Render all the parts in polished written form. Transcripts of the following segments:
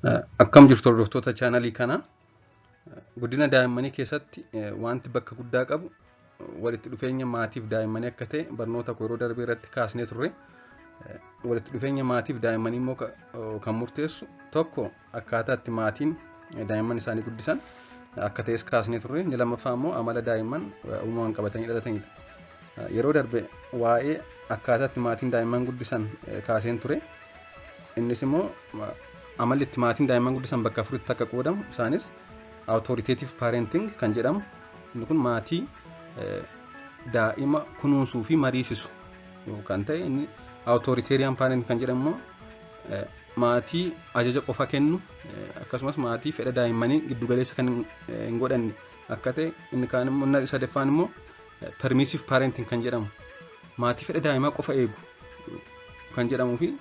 Akkam jirtu, hordoftoota chaanalii kanaa? Guddina daa'immanii keessatti wanti bakka guddaa qabu walitti dhufeenya maatiif daa'immanii akka ta'e barnoota koo yeroo darbee irratti kaasnee turre. Walitti dhufeenya maatiif daa'immanii immoo kan murteessu tokko akkaataa itti maatiin daa'imman isaanii guddisan akka ta'es kaasnee turre. Inni lammaffaa immoo amala daa'imman uumamaan qabatanii dhalatanidha. Yeroo darbe waa'ee akkaataa itti maatiin daa'imman guddisan kaaseen ture. Innis immoo amalli itti maatiin daa'imman guddisan bakka afuritti akka qoodamu, isaanis authoritative parenting kan jedhamu, inni kun maatii daa'ima kunuunsuu fi mariisisu kan ta'e, inni authoritarian parent kan jedhamu immoo maatii ajaja qofa kennu, akkasumas maatii fedha daa'immanii giddugaleessa kan hin godhanne akka ta'e, inni kaan immoo, inni sadaffaan immoo permissive parenting kan jedhamu, maatii fedha daa'imaa qofa eegu kan jedhamuu fi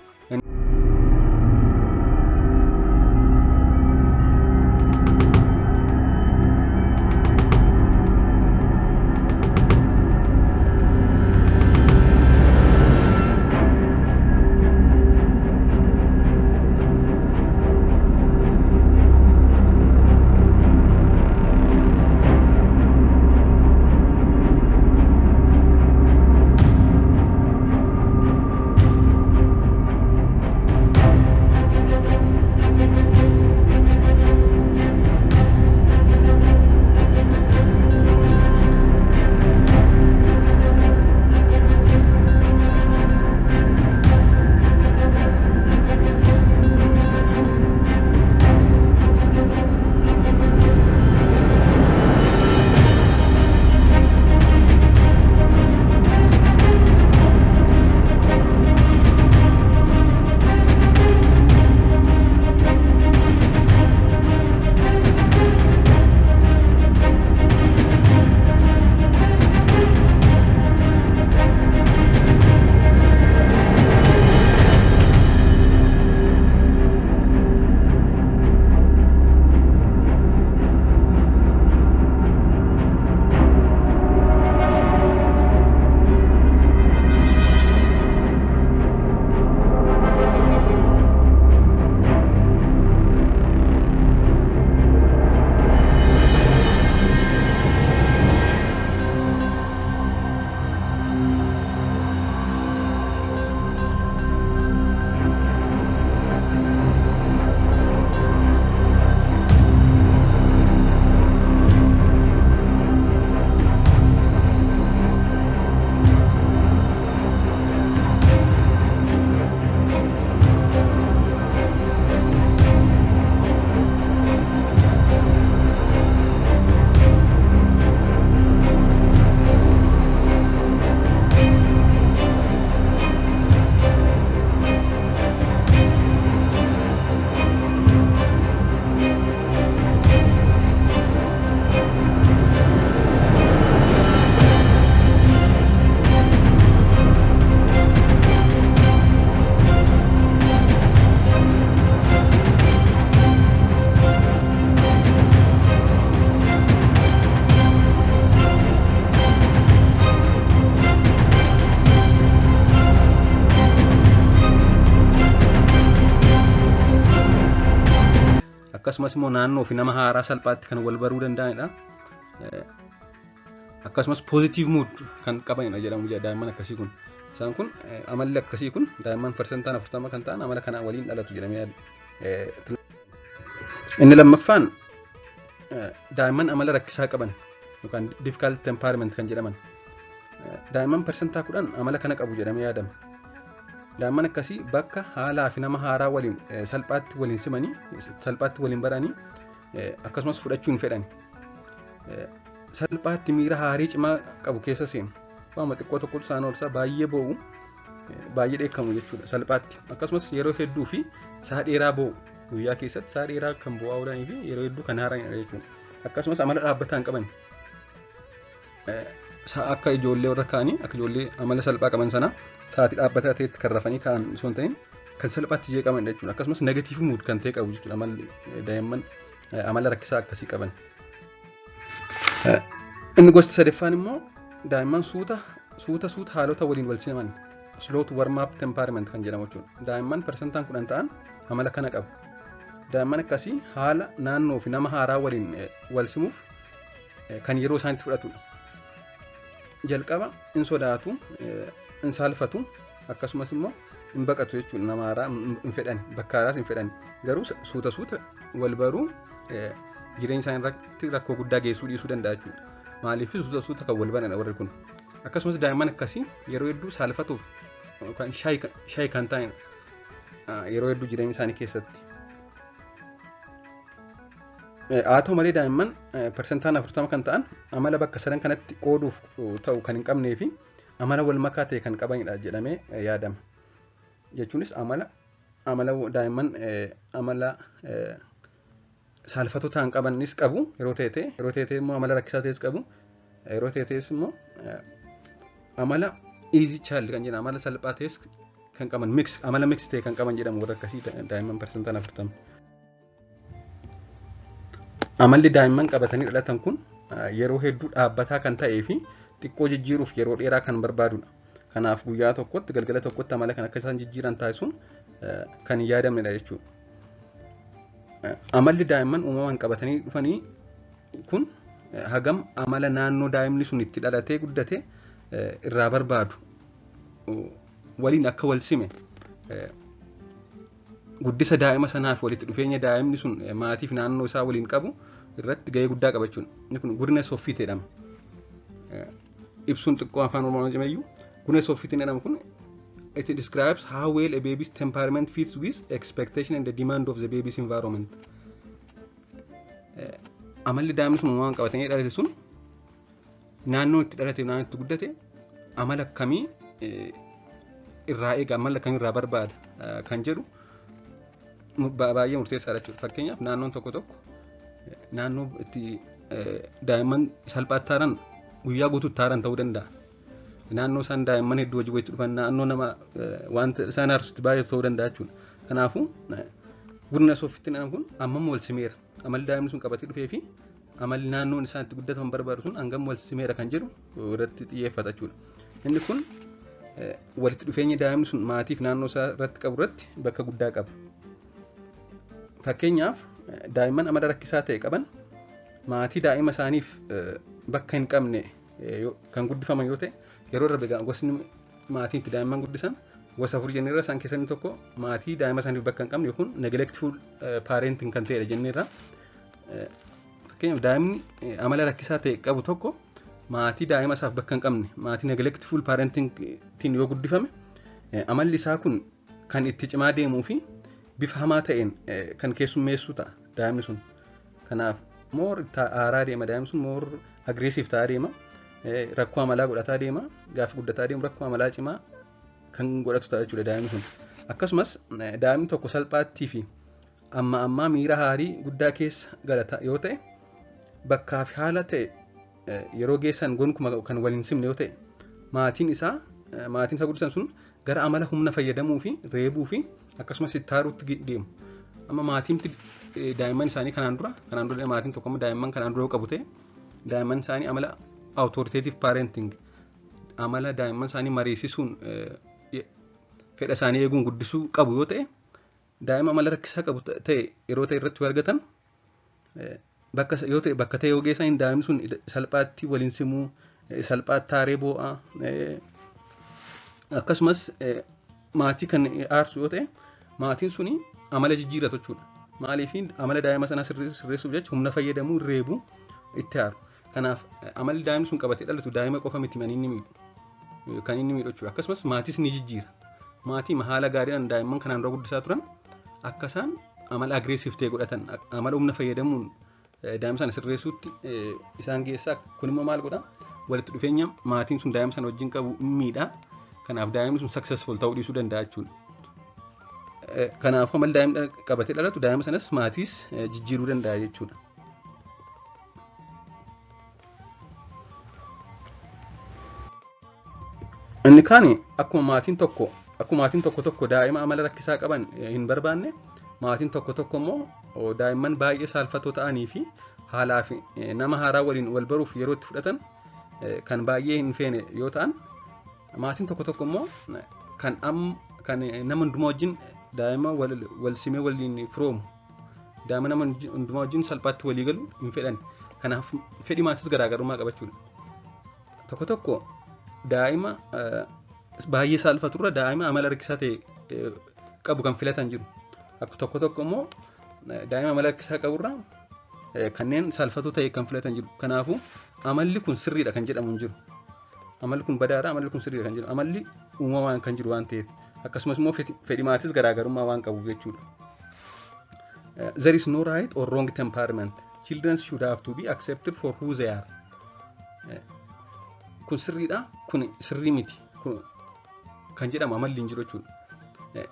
akkasumas immoo naannoo fi nama haaraa salphaatti kan wal baruu danda'anidha. Akkasumas positive mood kan qabanidha jedhamu daa'imman akkasii kun. Isaan kun, amalli akkasii kun, daa'imman 40% kan ta'an amala kana waliin dhalatu jedhamee. Inni lammaffaan daa'imman amala rakkisaa qaban yookaan difficult temperament kan jedhaman. Daa'imman 10% amala kana qabu jedhamee yaadama. Daa'imman akkasii bakka, haalaa fi nama haaraa waliin salphaatti waliin simanii, salphaatti waliin baranii, akkasumas fudhachuu hin fedhan. Salphaatti miira haarii cimaa qabu keessa seenu. Waanuma xiqqoo tokkotu isaan oolsa, baay'ee boo'u, baay'ee dheekkamu jechuudha salphaatti. Akkasumas yeroo hedduu fi sa'a dheeraa boo'u. Guyyaa keessatti sa'a dheeraa kan boo'aa oolanii fi yeroo hedduu kan haaranidha jechuudha. Akkasumas amala dhaabbataa hin qaban. Akka ijoollee warra kaanii, akka ijoollee amala salphaa qaban sana sa'aatii dhaabbataa ta'etti kan rafanii ka'an osoo hin ta'in, kan salphaatti jeeqaman jechuudha. Akkasumas negative mood kan ta'e qabu jechuudha amalli daa'imman amala rakkisaa akkasii qaban. Inni gosti sadaffaan immoo daa'imman suuta suuta suuta haalota waliin wal siman, slow to warm up temperament kan jedhamu jechuudha. Daa'imman 10% ta'an amala kana qabu. Daa'imman akkasii haala naannoo fi nama haaraa waliin wal simuuf kan yeroo isaanitti fudhatudha. Jalqaba in sodaatu, in saalfatu, akkasumas immoo hin baqatu jechuudha. Nama haaraa hin fedhan, bakka haaraas hin fedhan. Garuu suuta suuta wal baruu jireenya isaanii irratti rakkoo guddaa geessuu dhiisuu danda'a jechuudha. Maaliif? Suuta suuta kan wal baranidha warri kun. Akkasumas daa'imman akkasii yeroo hedduu saalfatuuf yookaan shy kan ta'anidha yeroo hedduu jireenya isaanii keessatti. Haa ta'u malee, daa'imman parsantaan 40 kan ta'an amala bakka sadan kanatti qooduuf ta'u kan hin qabnee fi amala wal makaa ta'e kan qabanidha jedhamee yaadama. Jechuunis amala daa'imman amala saalfatoo ta'an qabanis qabu yeroo ta'e ta'e, yeroo ta'e ta'e immoo amala rakkisaa ta'es qabu, yeroo ta'e ta'es immoo amala easy child kan jedhamu, amala salphaa ta'es kan qaban, mix, amala mix ta'e kan qaban jedhamu warra akkasii daa'imman parsantaan 40. Amalli daa'imman qabatanii dhalatan kun yeroo hedduu dhaabbataa kan ta'ee fi xiqqoo jijjiiruuf yeroo dheeraa kan barbaadudha. Kanaaf guyyaa tokkotti, galgala tokkotti amala kan akka isaan jijjiiran taasisuun kan hin yaadamnedha jechuudha. Amalli daa'imman uumamaan qabatanii dhufanii kun hagam amala naannoo daa'imni sun itti dhalatee guddate irraa barbaadu waliin akka wal sime, guddisa daa'ima sanaaf walitti dhufeenya daa'imni sun maatiif naannoo isaa waliin qabu irratti gahee guddaa qabachuudha. Inni kun goodness of fit jedhama. Ibsuun xiqqoo afaan Oromoo cimeyyuu, goodness of fit jedhamu kun, it describes how well a baby's temperament fits with expectation and the demand of the baby's environment. Amalli daa'imni sun uumamaan qabatanii dhalate sun naannoo itti dhalate, naannoo itti guddate amala akkamii irraa eega, amala akkamii irraa barbaada kan jedhu baay'ee murteessaadha jechuudha. Fakkeenyaaf, naannoon tokko tokko naannoo itti daa'imman salphaatti taaran, guyyaa guutuutti taaran ta'uu danda'a. Naannoo isaan daa'imman hedduu hojii walitti dhufan, naannoo nama wanta isaan aarsutti baay'atu ta'uu danda'a jechuudha. Kanaafuu goodness of fit kun ammam wal simeera, amalli daa'imni sun qabatee dhufee fi amalli naannoon isaan itti guddatan barbaadu sun hangam wal simeera kan jedhu irratti xiyyeeffata jechuudha. Inni kun walitti dhufeenya daa'imni sun maatiif naannoo isaa irratti qabu irratti bakka guddaa qaba. Fakkeenyaaf, daa'imman amala rakkisaa ta'e qaban maatii daa'ima isaaniif bakka hin qabne kan guddifaman yoo ta'e, yeroo darbe gosni maatiin itti daa'imman guddisan gosa afur jenneerra. Isaan keessaa inni tokko maatii daa'ima isaaniif bakka hin qabne yookiin neglectful parenting kan ta'edha jenneerra. Fakkeenyaaf, daa'imni amala rakkisaa ta'e qabu tokko maatii daa'ima isaaf bakka hin qabne, maatii neglectful parentingtiin yoo guddifame, amalli isaa kun kan itti cimaa deemuu fi bifa hamaa ta'een kan keessummeessu ta'a daa'imni sun. Kanaaf more aaraa deema daa'imni sun, more aggressive ta'aa deema. Rakkoo amalaa godhataa deema. Gaafa guddataa deemu rakkoo amalaa cimaa kan godhatu ta'a jechuudha daa'imni sun. Akkasumas daa'imni tokko salphaattii fi amma ammaa miira aarii guddaa keessa galata yoo ta'e, bakkaa fi haala ta'e yeroo geessan gonkumaa kan wal hin simne yoo ta'e, maatiin isaa guddisan sun gara amala humna fayyadamuu fi reebuu fi akkasumas itti aaruutti deemu. Amma maatiin daa'imman isaanii kanaan dura maatiin tokko daa'imman kanaan dura qabu ta'e, daa'imman isaanii amala authoritative parenting, amala daa'imman isaanii mariisisuun, fedha isaanii eeguun guddisuu qabu yoo ta'e, daa'ima amala rakkisaa qabu ta'e yeroo ta'e irratti argatan, bakka yoo ta'e, bakka ta'e yoo geessan, daa'imni sun salphaatti waliin simuu, salphaatti aaree boo'a, akkasumas maatii kan aarsu yoo ta'e, maatiin suni amala jijjiiratu jechuudha. Maaliif? Amala daa'ima sanaa sirreessuuf jecha humna fayyadamuu, reebuu, itti aaru. Kanaaf amalli daa'imni sun qabatee dhalatu daa'ima qofa miti kan inni miidhu. Kan inni miidhu jechuudha. Akkasumas maatiis ni jijjiira. Maatii haala gaariidhaan daa'imman kanaan dura guddisaa turan akka isaan amala aggressive ta'e godhatan, amala humna fayyadamuun daa'ima sana sirreessuutti isaan geessaa. Kun immoo maal godhaa? Walitti dhufeenya maatiin sun daa'ima sana wajjin qabu miidha. Kanaaf daa'imni sun successful ta'uu dhiisuu danda'a jechuudha. Kanaafuu amalli daa'imni qabatee dhalatu daa'ima sanas maatiis jijjiiruu danda'a jechuudha. Inni kaan akkuma maatiin tokko tokko daa'ima amala rakkisaa qaban hin barbaanne, maatiin tokko tokko immoo daa'imman baay'ee saalfatoo ta'anii fi haalaa fi nama haaraa waliin wal baruuf yeroo itti fudhatan kan baay'ee hin feene yoo ta'an, maatiin tokko tokko immoo kan nama hundumaa wajjin daa'ima wal simee waliin firoomu Daa'ima nama hundumaa wajjin salphaatti walii galuu hin fedhan. Kanaaf fedhii maatis garaagarummaa qabachuudha. Tokko tokko daa'ima baay'ee saalfaturra daa'ima amala harkisaa ta'e qabu kan filatan jiru. Akka tokko tokko immoo daa'ima amala harkisaa qaburra kanneen saalfatuu ta'e kan filatan jiru. Kanaafuu amalli kun sirriidha kan jedhamu hin jiru. Amalli kun badaadha, amalli kun sirriidha kan jedhamu. Amalli uumamaan kan jiru waan ta'eef, akkasumas immoo fedhii maatis garaagarummaa waan qabuuf jechuudha. There is no right or wrong temperament. Children should have to be accepted for who they are. Kun sirriidha, kun sirrii miti kan jedhamu amalli hin jiru jechuudha.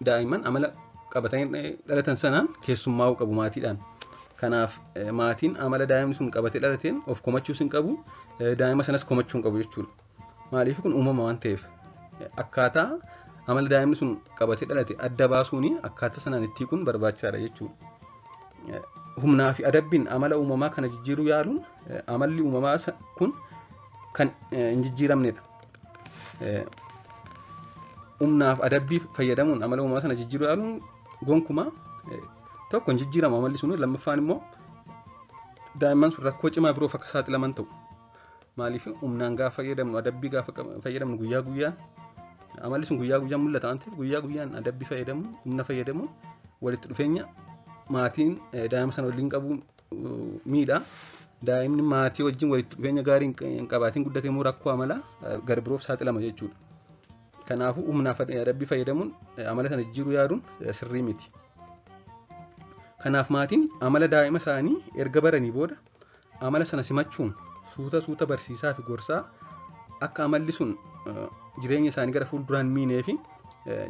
Daa'imman amala qabatanii dhalatan sanaan keessummaa'uu qabu maatiidhaan. Kanaaf maatiin amala daa'imni sun qabatee dhalateen of komachuus hin qabu, daa'ima sanas komachuu hin qabu jechuudha. Maaliif? Kun uumama waan ta'eef, akkaataa amala daa'imni sun qabatee dhalate adda baasuun akkaataa sanaan itti kun barbaachisaadha jechuudha. Humnaa fi adabbiin amala uumamaa kana jijjiiruu yaaluun, amalli uumamaa kun kan hin jijjiiramnedha. Humnaaf adabbii fayyadamuun amala uumamaa sana jijjiiruu yaaluun gonkumaa tokko hin jijjiiramu amalli sun, lammaffaan immoo daa'imman sun rakkoo cimaa biroof akka saaxilaman ta'u. Maaliif? Humnaan gaafa fayyadamnu, adabbii gaafa fayyadamnu guyyaa guyyaan amalli sun guyyaa guyyaan mul'ata waan ta'eef, guyyaa guyyaan adabbii fayyadamuun, humna fayyadamuun walitti dhufeenya maatiin daa'ima sana waliin qabu miidha. Daa'imni maatii wajjin walitti dhufeenya gaarii hin qabaatiin guddate immoo rakkoo amalaa gara biroof saaxilama jechuudha. Kanaafuu humnaaf adabbii fayyadamuun amala sana jijjiiruu yaaduun sirrii miti. Kanaaf maatiin amala daa'ima isaanii erga baranii booda amala sana simachuun suuta suuta barsiisaa fi gorsaa akka amalli sun jireenya isaanii gara fuulduraan miinee fi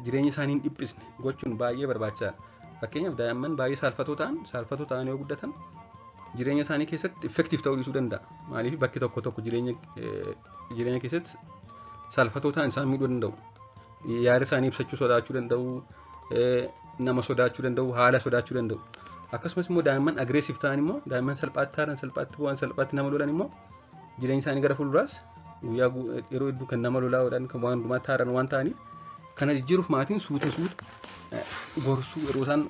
jireenya isaanii hin dhiphisne gochuun baay'ee barbaachisaadha. Fakkeenyaaf, daa'imman baay'ee saalfatoo ta'an yoo guddatan jireenya isaanii keessatti effective ta'uu dhiisuu danda'a. Maaliif? Bakki tokko tokko jireenya keessatti saalfatoo ta'an isaan miidhuu danda'u. Yaada isaanii ibsachuu sodaachuu danda'u, nama sodaachuu danda'u, haala sodaachuu danda'u. Akkasumas immoo daa'imman aggressive ta'an immoo, daa'imman salphaatti taaran, salphaatti bu'an, salphaatti nama lolan immoo jireenya isaanii gara fuulduraas guyyaa yeroo hedduu kan nama lolaa oolan, kan waan hundumaa taaran waan ta'aniif, kana jijjiiruuf maatiin suuta suuta gorsuu, yeroo isaan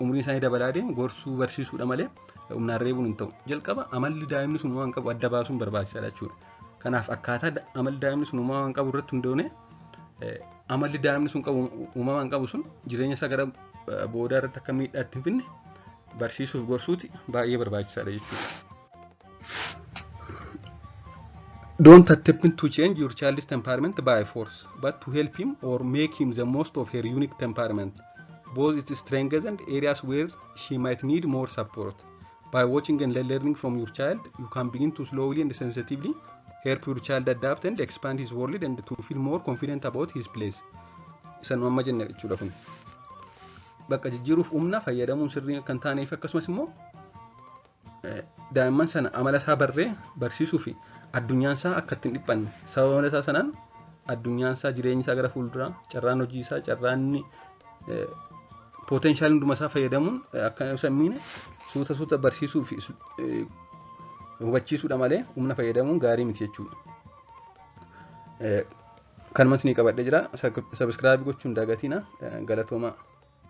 umriin isaanii dabalaa deemu gorsuu barsiisuudha malee humnaan reebuun hin ta'u. Jalqaba amalli daa'imni sun waan qabu adda baasuun barbaachisaadha jechuudha. Kanaaf akkaataa amalli daa'imni sun uumamaan qabu irratti hundoone, amalli daa'imni sun qabu uumamaan qabu sun jireenya isaa gara boodaa irratti akka miidhaa itti hin finne barsiisuuf gorsuuti baay'ee barbaachisaadha jechuudha. Don't attempt to change your child's temperament by force, but to help him or make him the most of her unique temperament, both its strengths and areas where she might need more support. By watching and learning from your child, you can begin to slowly and sensitively help your child adapt and expand his world and to feel more confident about his place. Isa nu amma jenne jechuudha kun. Bakka jijjiiruuf humna fayyadamuun sirrii kan taaneef, akkasumas immoo daa'imman sana amala isaa barree barsiisuu fi addunyaan isaa akka ittiin dhiphanne, sababa amala isaa sanaan addunyaan isaa, jireenyi isaa gara fuulduraa, carraan hojii isaa, carraan potential hunduma isaa fayyadamuun akka isa hin miine suuta suuta barsiisuu fi hubachiisuudha malee humna fayyadamuun gaarii miti jechuudha. Kanuma isinii qabadhee jira. Subscribe gochuun dagatina. Galatoomaa.